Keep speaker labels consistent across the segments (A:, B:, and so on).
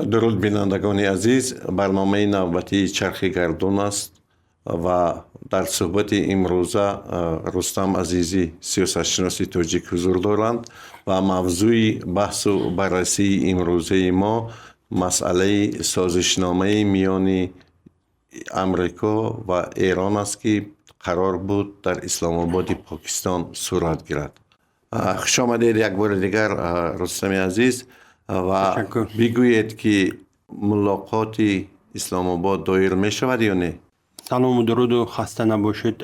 A: Дуруд, бинандагони азиз. Барномаи навбатии «Чархи гардун» аст ва дар суҳбати имрӯза Рустам Азизӣ, сиёсатшиноси тоҷик, ҳузур доранд ва мавзӯи баҳсу баррасии имрӯзаи мо масъалаи созишномаи миёни Амрико ва Эрон аст, ки қарор буд дар Исломободи Покистон сурат гирад. Хуш омадед як бори дигар, Рустами азиз, ва бигӯед, ки мулоқоти Исломобод доир мешавад ё не?
B: Салому дуруду хаста набошед,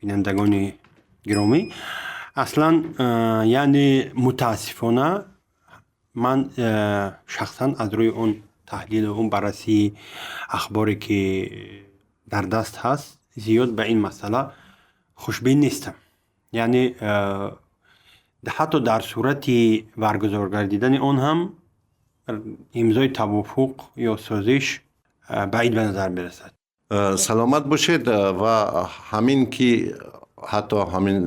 B: бинандагони гиромӣ. Аслан, яъне мутаассифона, ман шахсан аз рӯи он таҳлилу он баррасии ахборе, ки дар даст ҳаст, зиёд ба ин масъала хушбин нестам. Яъне ҳатто дар сурати баргузор гардидани он ҳам имзои тавофуқ ё созиш баъид ба назар мерасад.
A: Саломат бошед. Ва ҳамин ки ҳатто ҳамин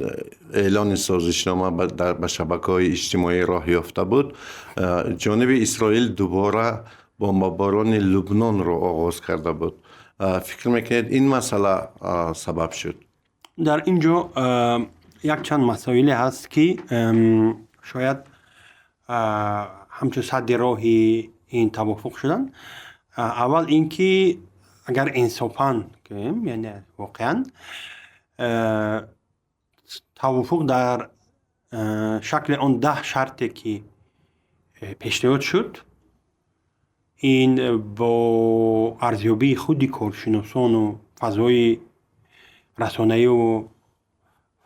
A: эълони созишнома ба шабакаҳои иҷтимоӣ роҳ ёфта буд, ҷониби Исроил дубора бомбаборони Лубнонро оғоз карда буд. Фикр мекунед, ин масъала сабаб шуд?
B: Дар ин ҷо якчанд масоиле ҳаст, ки шояд ҳамчун садди роҳи ин тавофуқ шуданд. Аввал ин ки агар инсофан гӯем, яъне воқеан тавофуқ дар шакли он 10 шарте, ки пешниҳод шуд, ин бо арзёбии худи коршиносону фазои расонаиву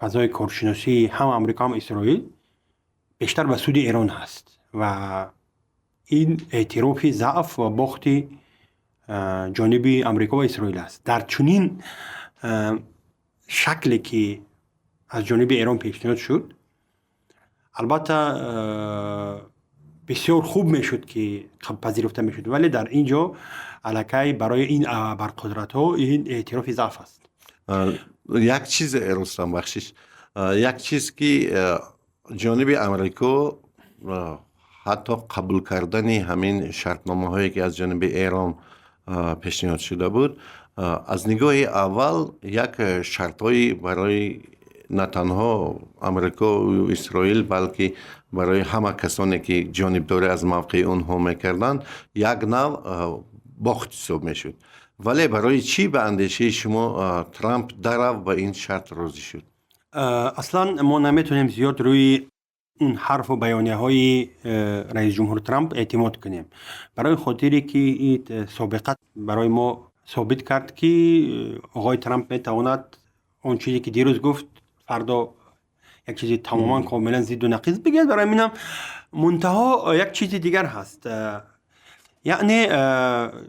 B: фазои коршиносии ҳам Амрико, ҳам Исроил бештар ба суди Эрон ҳаст ва ин эътирофи заъф ва бохти ҷониби Амрико ва Исроил аст. Дар чунин шакле, ки аз ҷониби Эрон пешниҳод шуд, албатта, бисёр хуб мешуд, ки пазируфта мешуд, вале дар ин ҷо аллакай барои ин абарқудратҳо ин эътирофи заъф аст.
A: Як чиз, Рустам, бахшиш, як чиз, ки ҷониби Амрико ҳатто қабул кардани ҳамин шартномаҳое, ки аз ҷониби Эрон пешниҳод шуда буд, аз нигоҳи аввал як шартҳои барои на танҳо Амрикову Исроил, балки барои ҳама касоне, ки ҷонибдорӣ аз мавқеи онҳо мекарданд, як нав бохт ҳисоб мешуд. Вале барои чӣ, ба андешаи шумо, Трамп дарав ба ин шарт розӣ шуд?
B: Аслан мо наметавонем зиёд рӯи он ҳарфу баёнияҳои раисҷумҳур Трамп эътимод кунем, барои хотире ки ин собиқа барои мо собит кард, ки оғои Трамп метавонад он чизе, ки дирӯз гуфт, фардо як чизи тамоман, комилан зидду нақиз бигӯяд. Барои ҳаминам мунтаҳо як чизи дигар ҳаст, яъне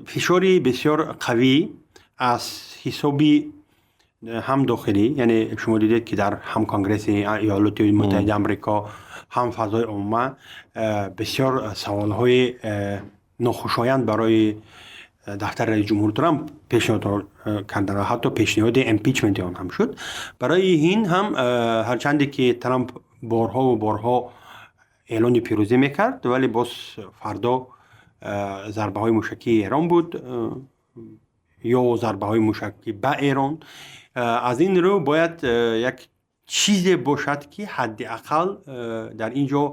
B: фишори бисёр қавӣ аз ҳисоби ҳам дохилӣ. Яъне шумо дидед, ки дар ҳам Конгресси Иёлоти Муттаҳидаи Амрико, ҳам фазои омма бисёр саволҳои нохушоянд барои дафтари раисҷумҳур Трамп пешниҳод карданд ва ҳатто пешниҳоди импичменти он ҳам шуд. Барои ин ҳам, ҳарчанде ки Трамп борҳову борҳо эълони пирӯзӣ мекард, вале боз фардо зарбаҳои мушакии Эрон буд ё зарбаҳои мушакӣ ба Эрон. Аз ин рӯ бояд як чизе бошад, ки ҳадди ақал дар ин ҷо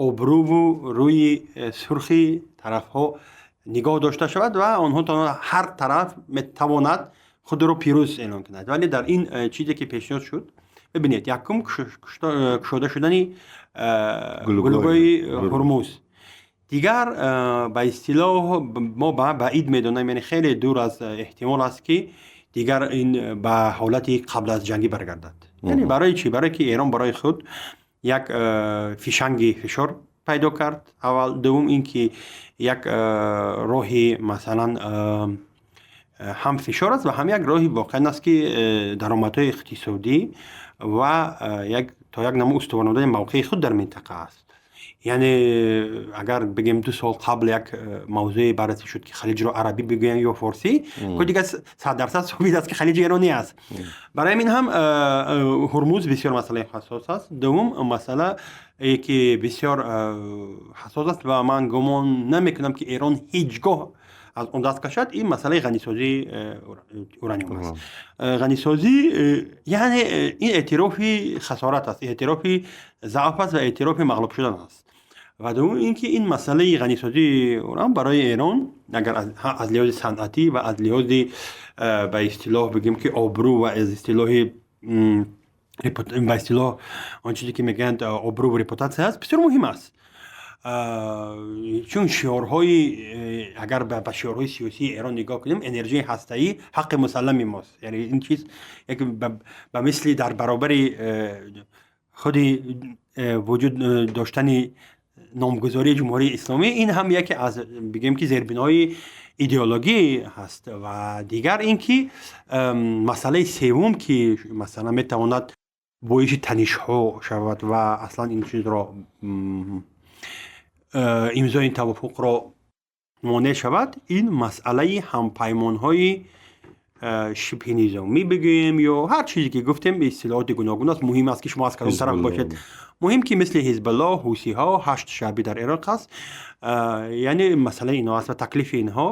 B: обрӯву рӯи сурхи тарафҳо нигоҳ дошта шавад ва онҳо ҳар тараф метавонад худро пирӯз эълон кунад. Вале дар ин чизе, ки пешниҳод шуд, бибинед: якум, кушода шудани гулӯгоҳи Ҳурмуз. Дигар, ба истилоҳ, мо баъид медонем, яъне хеле дур аз эҳтимол аст, ки дигар ин ба ҳолати қабл аз ҷангӣ баргардад. Яъне барои чӣ? Барое ки Эрон барои худ як фишанги фишор пайдо кард аввал, дуввум ин ки як роҳи, масалан, ҳам фишор аст ва ҳам як роҳи воқеан аст, ки даромадҳои иқтисодӣ ва як то як намуд устувор намудани мавқеи худ дар минтақа аст. Яъне агар бигем, 2 сол қабл як мавзӯе баррасӣ шуд, ки Халиҷро арабӣ бигӯям ё форсӣ, ку дигар 100% собит аст, ки Халиҷ эронӣ аст. Барои ҳамин ҳам Ҳурмуз бисёр масъалаи ҳассос аст. Дуввум масъала, ки бисёр ҳассос аст ва ман гумон намекунам, ки Эрон ҳеҷ гоҳ аз он даст кашад, ин масъалаи ғанисозии ураниум аст. Ғанисозӣ, яъне ин эътирофи хасорат аст, эътирофи заъф аст ва эътирофи мағлуб шудан аст. Ва дуввум ин ки ин масъалаи ғанисозии уран барои Эрон, агар аз лиҳози санъатӣ ва аз лиҳози ба истилоҳ бигем, ки обрӯ ва аз истилоҳи ба истилоҳ он чизе, ки мегӯянд, обрӯ, репутатсия аст, бисёр муҳим аст. Чун шиорҳои агар ба шиорҳои сиёсии Эрон нигоҳ кунем, энержии ҳастаӣ ҳаққи мусаллами мост. Яъне ин чиз як ба мисли дар баробари худи вуҷуд доштани номгузории Ҷумҳурии Исломӣ, ин ҳам яке аз, бигем, ки зербинои идеологӣ ҳаст. Ва дигар ин ки масъалаи севум, ки масалан метавонад боиси танишҳо шавад ва аслан ин чизро, имзои ин тавофуқро монеъ шавад, ин масъалаи ҳампаймонҳои шибҳи низомӣ бигӯем ё ҳар чизе, ки гуфтем, истилоҳоти гуногун аст. Муҳим аст, ки шумо аз кадом тараф бошед. Муҳим, ки мисли Ҳизбаллоҳ, ҳусиҳо, Ҳашд Шаъбӣ дар Ироқ аст, яъне масъалаи инҳо аст ва таклифи инҳо.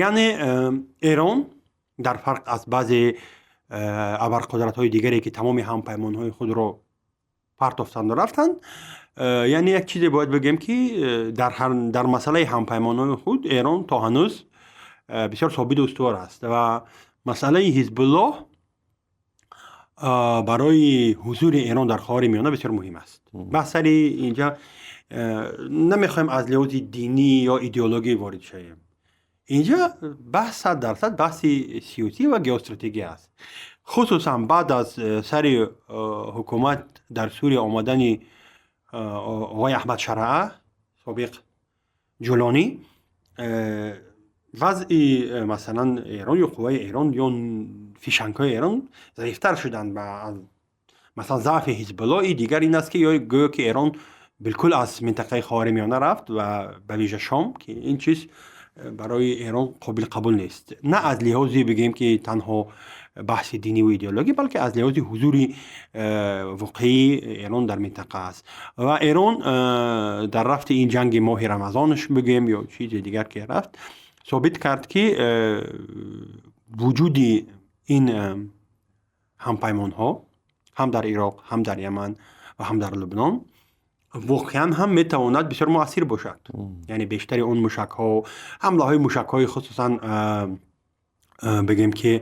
B: Яъне Эрон дар фарқ аз баъзе абарқудратҳои дигаре, ки тамоми ҳампаймонҳои худро партофтанду рафтанд, яъне як чизе бояд бигӯем, ки дар масъалаи ҳампаймонҳои худ Эрон то ҳанӯз бисёр собиту устувор аст. Ва масъалаи Ҳизбуллоҳ барои ҳузури Эрон дар Ховари Миёна бисёр муҳим аст. Баҳс сари инҷа намехоҳем аз лиҳози динӣ ё идеологӣ ворид шавем. Инҷа баҳс 100% баҳси сиёсӣ ва геостратегия аст. Хусусан баъд аз сари ҳукумат дар Сурия омадани оғои Аҳмад Шараа, собиқ Ҷулонӣ, вазъи масалан Эрон ё қувваи Эрон ё фишангҳои Эрон заифтар шуданд. Масалан, заъфи Ҳизбуллоҳ и дигар ин аст, ки ё гӯё ки Эрон билкул аз минтақаи Ховари Миёна рафт ва ба вижа Шом, ки ин чиз барои Эрон қобили қабул нест, на аз лиҳози, бигӯем, ки танҳо баҳси диниву идеологӣ, балки аз лиҳози ҳузури воқеии Эрон дар минтақа аст. Ва Эрон дар рафти ин ҷанги моҳи Рамазонаш бигӯем ё чизи дигар, ки рафт, собит кард, ки вуҷуди ин ҳампаймонҳо ҳам дар Ироқ, ҳам дар Яман ва ҳам дар Лубнон воқеан ҳам метавонад бисёр муассир бошад. Яъне бештари он мушакҳо, ҳамлаҳои мушакҳои, хусусан бигӯем, ки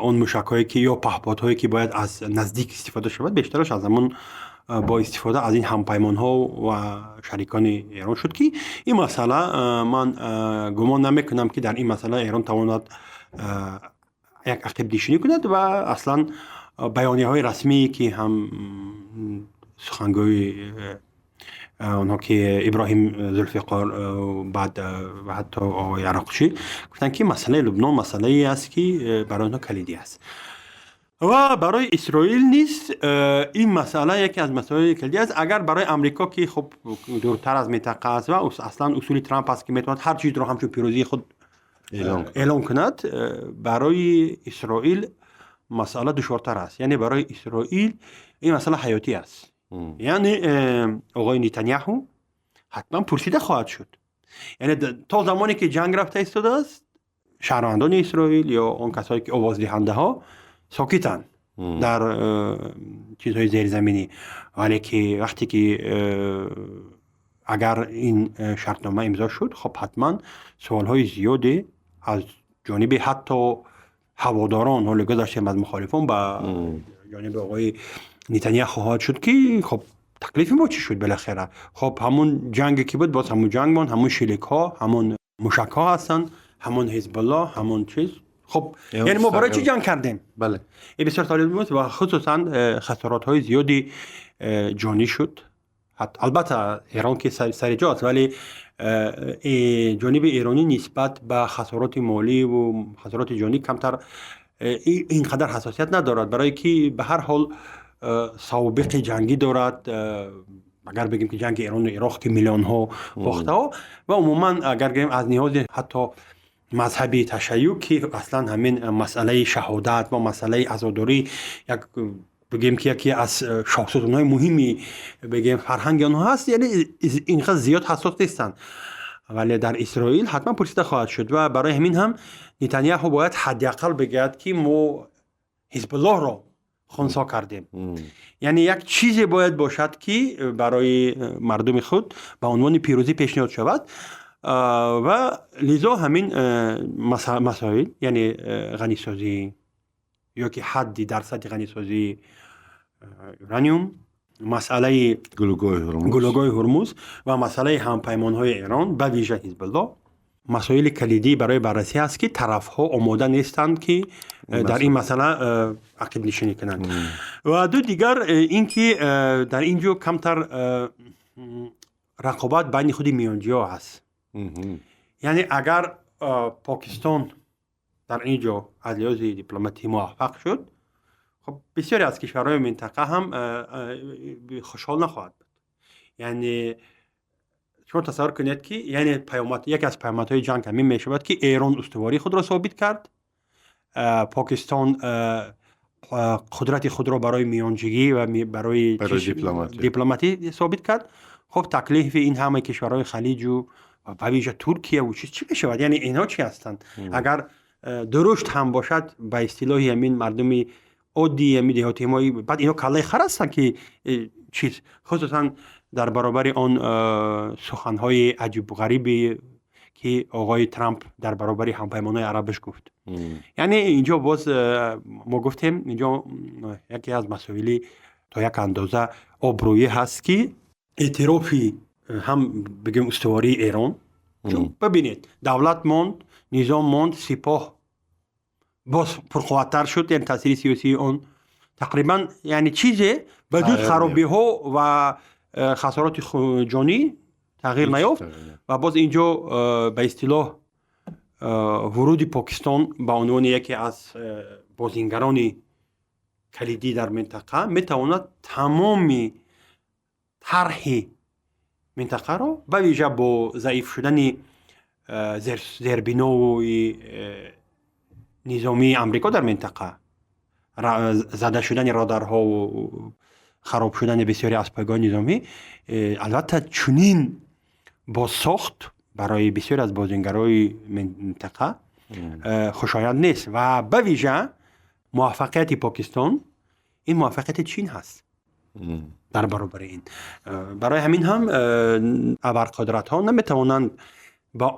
B: он мушакҳое, ки ё паҳподҳое, ки бояд аз наздик истифода шавад, бештараш аз ҳамон бо истифода аз ин ҳампаймонҳо ва шарикони Эрон шуд, ки ин масъала, ман гумон намекунам, ки дар ин масъала Эрон тавонад як ақибнишинӣ кунад. Ва аслан баёнияҳои расмие, ки ҳам сухангӯи онҳо, ки Иброҳим Зулфиқор, баъд ва ҳатто оғои Арақчӣ гуфтанд, ки масъалаи Лубнон масъалае аст, ки барои онҳо калидӣ аст. Ва барои Исроил низ ин масъала яке аз масъалаҳои калидӣ аст. Агар барои Амрико, ки хуб дуртар аз минтақа аст ва аслан усули Трамп аст, ки метавонад ҳар чизро ҳамчун пирӯзии худ эълон кунад, барои Исроил масъала душвортар аст. Яъне барои Исроил ин масъала ҳаётӣ аст. Яъне оғои Нетаняҳу ҳатман пурсида хоҳад шуд. Яъне то замоне ки ҷанг рафта истодааст, шаҳрвандони Исроил ё он касое, ки овоздиҳандаҳо, сокитанд дар чизҳои зеризаминӣ, вале ки вақте ки агар ин шартнома имзо шуд, хоб, ҳатман суолҳои зиёде аз ҷониби ҳатто ҳаводорон, ҳоло гузаштем аз мухолифон, ба ҷониби оғои Нетаняҳу хоҳад шуд, ки хоб, таклифи мо чӣ шуд? Билохира, хоб, ҳамун ҷанге, ки буд, боз ҳамун ҷанг монд, ҳамун шиликҳо, ҳамун мушакҳо ҳастанд, ҳамун Ҳизбуллоҳ, ҳамун чиз. Хоб, яъне мо барои чӣ ҷанг кардем? Ин бисёр саволи муҳим аст ва хусусан хасоротҳои зиёди ҷонӣ шуд. Албатта, Эрон ки сари ҷо аст, вале ҷониби эронӣ нисбат ба хасороти моливу хасороти ҷонӣ камтар ин қадар ҳассосият надорад, барое ки ба ҳар ҳол собиқи ҷангӣ дорад. Агар бигем, ки ҷанги Эрону Ироқ, ки миллионҳо бохтаҳо, ва умуман агар гирем, аз ниҳози ҳатто мазҳаби ташайюъ, ки аслан ҳамин масъалаи шаҳодат ва масъалаи азодорӣ як, бигем, ки яке аз шоҳсутунҳои муҳими, бигем, фарҳанги онҳо ҳаст, яъне инқадр зиёд ҳассос нестанд, вале дар Исроил ҳатман пурсида хоҳад шуд. Ва барои ҳамин ҳам Нетаняҳу бояд ҳадди ақал бигӯяд, ки мо Ҳизбуллоҳро хунсо кардем. Яъне як чизе бояд бошад, ки барои мардуми худ ба унвони пирӯзӣ пешниҳод шавад. Ва лизо ҳамин масоил, яъне ғанисозӣ ё ки ҳадди дарсади ғанисозии ураниум, масъалаи гулӯгоҳи Ҳурмуз ва масъалаи ҳампаймонҳои Эрон, ба вижа Ҳизбуллоҳ, масоили калидӣ барои баррасӣ аст, ки тарафҳо омода нестанд, ки дар ин масъала ақибнишинӣ кунанд. Ва ду дигар ин ки дар ин ҷо камтар рақобат байни худи миёнҷиҳо ҳаст. Яъне агар Покистон дар ин ҷо аз лиҳози дипломатӣ муваффақ шуд, хуб, бисёре аз кишварҳои минтақа ҳам хушҳол нахоҳад буд. Яъне шумо тасаввур кунед, ки яъне яке аз паёмадҳои ҷанг ҳамин мешавад, ки Эрон устувории худро собит кард, Покистон қудрати худро барои миёнҷигӣ ва барои дипломатӣ собит кард. Хуб, таклифи ин ҳамаи кишварҳои Халиҷу ба вижа Туркияву чиз чӣ мешавад? Яъне инҳо чӣ ҳастанд? Агар дурушт ҳам бошад, ба истилоҳи ҳамин мардуми оддии ҳамин деҳотимои, баъд инҳо каллаи хар ҳастанд, ки чиз, хусусан дар баробари он суханҳои аҷибу ғарибе, ки оғои Трамп дар баробари ҳампаймонҳои арабаш гуфт. Яъне инҷо боз мо гуфтем, инҷо яке аз масоили то як андоза обрӯӣ ҳаст, ки эътирофи ҳам, бигӯем, устувории Эрон. Чун бибинед, давлат монд, низом монд, сипоҳ боз пурқувваттар шуд, яъне таъсири сиёсии он тақрибан, яъне чизе ба ҷуз харобиҳо ва хасороти ҷонӣ тағйир наёфт. Ва боз ин ҷо ба истилоҳ вуруди Покистон ба унвони яке аз бозингарони калидӣ дар минтақа метавонад тамоми тарҳи минтақаро, ба вижа бо заиф шудани зербинои низомии Амрико дар минтақа, зада шудани радарҳову хароб шудани бисёре аз пойгоҳи низомӣ, албатта, чунин бозсохт барои бисёре аз бозингарои минтақа хушоянд нест. Ва ба вижа муваффақияти Покистон ин муваффақияти Чин ҳаст дар баробари ин. Барои ҳамин ҳам абарқудратҳо наметавонанд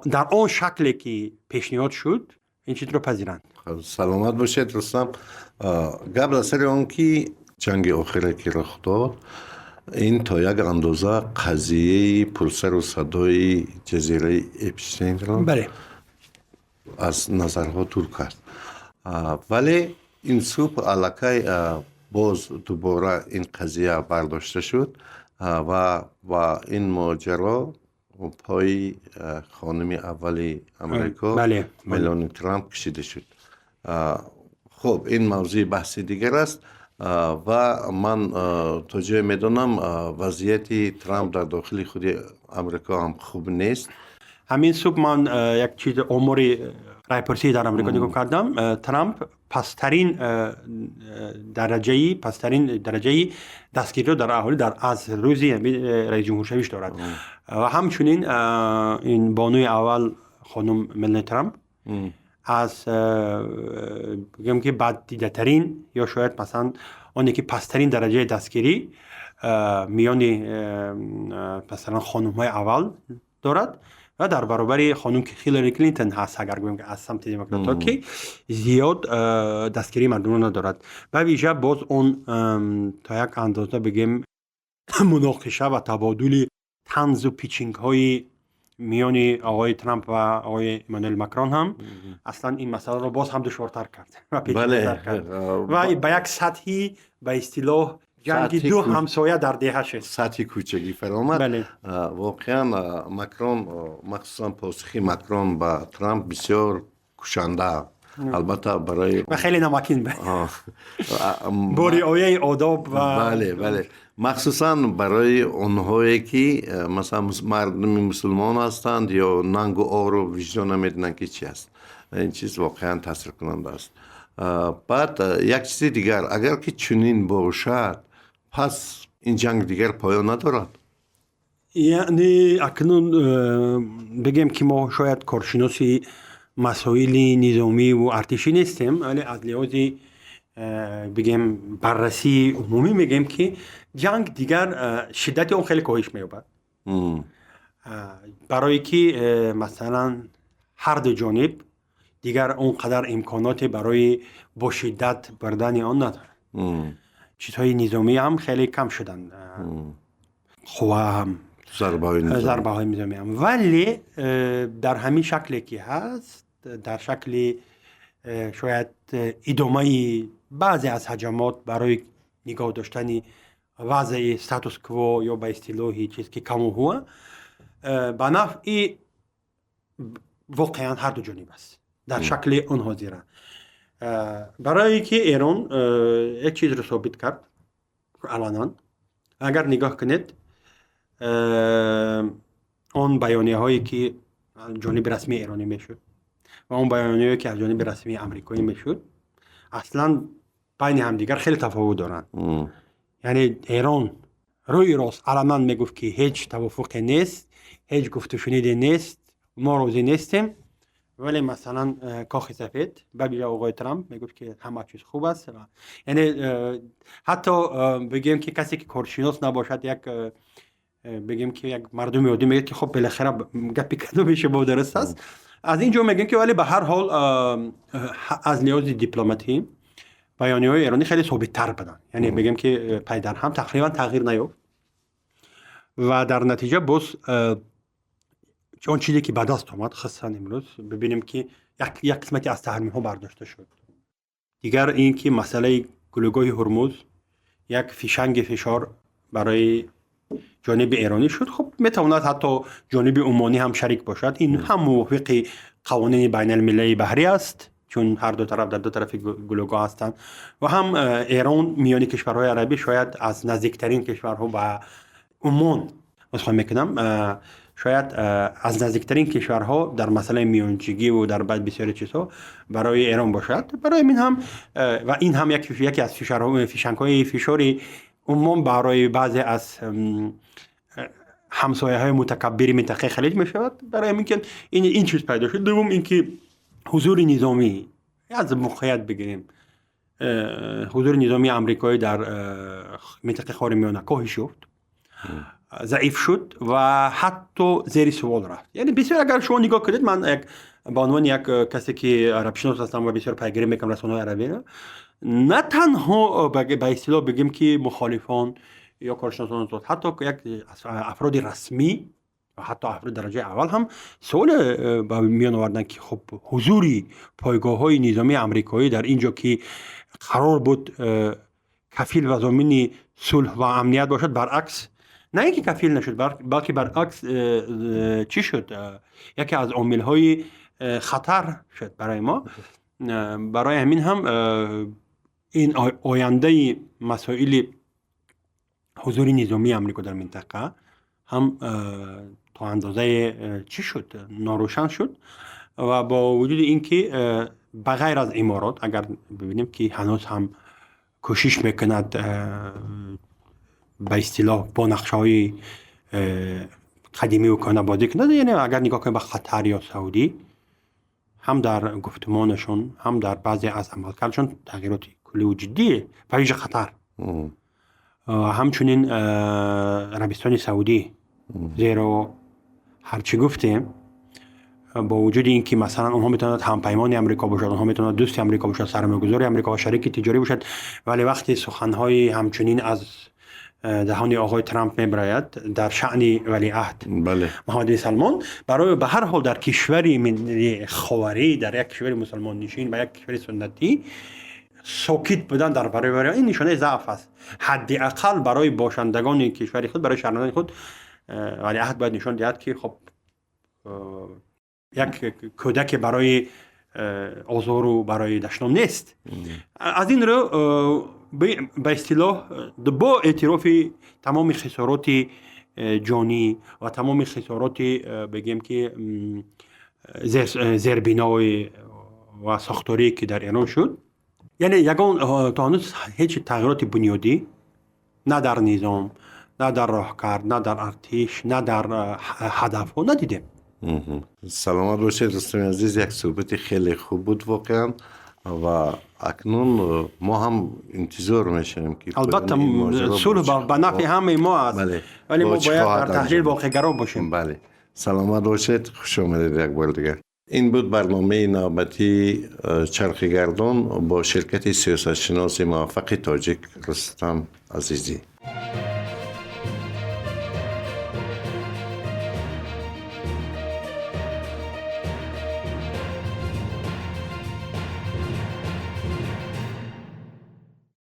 B: дар он шакле, ки пешниҳод шуд, ин чизро пазиранд.
A: Саломат бошед, Рустам. Гап дар сари он ки ҷанги охире, ки рух дод, ин то як андоза қазияи пурсару садои ҷазираи Эпштейнро аз назарҳо дур кард, вале ин субҳ аллакай боз дубора ин қазия бардошта шуд ва ба ин моҷаро пои хонуми аввали Амрико Мелони Трамп кашида шуд. Хуб, ин мавзӯи баҳси дигар аст. Ва ман то ҷое медонам, вазъияти Трамп дар дохили худи Амрико ҳам хуб нест.
B: Ҳамин субҳ ман як чиз, омори райпурсӣ дар Амрико нигоҳ кардам. Трамп пасттарин дараҷаи дастгириро дар аҳолӣ дар аз рӯзи раисҷумҳуршавиш дорад. Ва ҳамчунин ин бонуи аввал, хонум Мелани Трамп, аз, бигӯем, ки баддидатарин ё шояд, масалан, оне ки пасттарин дараҷаи дастгирӣ миёни, масалан, хонумҳои аввал дорад ва дар баробари хонум Хиллари Клинтон ҳаст, агар гӯем, ки аз самти демократҳо, ки зиёд дастгирии мардумро надорад. Ба вижа боз он то як андоза, бигем, муноқиша ва табодули танзу питчингҳои миёни оғои Трамп ва оғои Эммануэл Макрон ҳам аслан ин масъаларо боз ҳам душвортар кард ва печидатар кард ва ба як сатҳи, ба истилоҳ, ҷанги ду ҳамсоя дар деҳа шуд.
A: Сатҳи кӯчагӣ фаромад. Воқеан, Макрон, махсусан посухи Макрон ба Трамп бисёр кушанда. Албатта, барои
B: ва хеле намакин бо риояи одоб ва
A: Бале, бале, махсусан барои онҳое ки, масалан, мардуми мусулмон ҳастанд ё нангу ору виҷдон намедонанд, ки чи аст. Ин чиз воқеан таъсиркунанда аст. Баъд як чизи дигар: агар ки чунин бошад, пас ин ҷанг дигар поён надорад.
B: Яъне акнун бигем, ки мо шояд коршиноси масоили низомиву артишӣ нестем, вале аз лиҳози, бигем, баррасии умумӣ мегӯем, ки ҷанг дигар шиддати он хеле коҳиш меёбад, барое ки, масалан, ҳар ду ҷониб дигар он қадар имконоте барои бо шиддат бурдани он надорад. Чизҳои низомӣ ҳам хеле кам шуданд, қувва ҳам, зарбаҳои низомӣ ҳам. Вале дар ҳамин шакле ки ҳаст, дар шакли шояд идомаи баъзе аз ҳаҷамот барои нигоҳ доштани вазъи статус кво ё ба истилоҳи чиз ки كما هو, ба нафъи воқеан ҳар ду ҷониб аст дар шакли он ҳозира, барое ки Эрон як чизро собит кард аланан. Агар нигоҳ кунед, он баёнияҳое ки ҷониби расмии эронӣ мешуд ва он баёнияҳое ки аз ҷониби расмии амрикоӣ мешуд, аслан байни ҳамдигар хеле тафовут доранд. Яъне Эрон рӯи рост аланан мегуфт, ки ҳеҷ тавофуқе нест, ҳеҷ гуфтушуниде нест, мо розӣ нестем. Вале, масалан, Кохи Сафед, бавижа оғои Трамп мегуфт, ки ҳама чиз хуб аст. Яъне ҳатто бигӯем, ки касе ки коршинос набошад, як, бигӯем, ки як мардуми оддӣ мегӯяд, ки хуб, билохира гапи кадоми шумо дуруст аст? Аз ин ҷо мегӯем, ки вале ба ҳар ҳол аз лиҳози дипломатӣ баёниҳои эронӣ хеле собиттар буданд. Яъне бигӯем, ки пай дар ҳам тақрибан тағйир наёфт ва дар натиҷа боз он чизе ки ба даст омад, хусусан имрӯз бибинем, ки як қисмати аз таҳримҳо бардошта шуд. Дигар ин ки масъалаи гулӯгоҳи Ҳурмуз як фишанги фишор барои ҷониби эронӣ шуд. Хуб, метавонад ҳатто ҷониби умонӣ ҳам шарик бошад. Ин ҳам мувофиқи қавонини байналмилалии баҳрӣ аст, чун ҳар ду тараф дар ду тарафи гулӯгоҳ ҳастанд, ва ҳам Эрон миёни кишварҳои арабӣ шояд аз наздиктарин кишварҳо ба Умон, узрхоҳӣ мекунам, шояд аз наздиктарин кишварҳо дар масъалаи миёнчигиву дар баъд бисёри чизҳо барои Эрон бошад. Барои ин ҳам ва ин ҳам яке аз фишангҳои фишори Умон барои баъзе аз ҳамсояҳои мутакаббири минтақаи Халиҷ мешавад. Барои ҳамин ки ин чиз пайдо шуд. Дуввум ин ки ҳузури низомӣ, аз موقعият бигирем, ҳузури низомии амрикоӣ дар минтақаи Ховари Миёна коҳиш ёфт, заиф шуд ва ҳатто зери суол рафт. Яъне бисёр, агар шумо нигоҳ кунед, ман як ба унвони як касе ки арабшинос ҳастам ва бисёр пайгирӣ мекунам расонаҳои арабиро, на танҳо ба истилоҳ бигем, ки мухолифон ё коршиносон, ҳатто як афроди расмӣ ва ҳатто афроди дараҷаи аввал ҳам суоле ба миён оварданд, ки хуб, ҳузури пойгоҳҳои низомии амрикоӣ дар ин ҷо, ки қарор буд кафил ва зомини сулҳ ва амният бошад, баръакс, на ин ки кафил нашуд, балки баръакс чӣ шуд, яке аз омилҳои хатар шуд барои мо. Барои ҳамин ҳам ин ояндаи масоили ҳузури низомии Амрико дар минтақа ҳам то андозае чӣ шуд, норӯшан шуд. Ва бо вуҷуди ин ки ба ғайр аз Иморот, агар бибинем, ки ҳанӯз ҳам кӯшиш мекунад, ба истилоҳ, бо нақшаҳои қадимиву кӯҳнабозӣ кунад, яъне агар нигоҳ кунем ба Қатар ё Саудӣ, ҳам дар гуфтумонашон, ҳам дар баъзе аз амалкардашон тағйироти кулливу ҷиддӣ, ба вижа Қатар, ҳамчунин Арабистони Саудӣ. Зеро ҳарчӣ гуфтем, бо вуҷуди ин ки, масалан, онҳо метавонад ҳампаймони Амрико бошад, онҳо метавонад дӯсти Амрико бошад, сармоягузори Амрико ва шарики тиҷорӣ бошад, вале вақте суханҳои ҳамчунин аз даҳони оғои Трамп мебарояд дар шаъни валиаҳд Муҳаммад бин Салмон, барои ба ҳар ҳол дар кишвари ховарӣ, дар як кишвари мусулмоннишин ва як кишвари суннатӣ сокит будан дар баробари ин нишонаи заъф аст. Ҳадди ақал барои бошандагони кишвари худ, барои шаҳрвандони худ валиаҳд бояд нишон диҳад, ки хоб, як кӯдаке барои озору барои дашном нест. Аз ин рӯ, ба истилоҳ, бо эътирофи тамоми хисороти ҷонӣ ва тамоми хисороти, бигем ки, зербинои ва сохторие, ки дар Эрон шуд, яъне ягон то ҳанӯз ҳеҷ тағйироти бунёдӣ на дар низом, на дар роҳкард, на дар артиш, на дар ҳадафҳо надидем.
A: Саломат бошед, Рустами азиз. Як суҳбати хеле хуб буд воқеан, ва акнун мо ҳам интизор мешавем, ки
B: Албатта, сулҳ ба нафъи ҳамаи мо аст, вале мо бояд дар таҳлил воқеъгаро бошем.
A: Бале, саломат бошед, хуш омадед як бори дигар. Ин буд барномаи навбатии «Чархи гардон» бо ширкати сиёсатшиноси муваффақи тоҷик Рустам Азизӣ.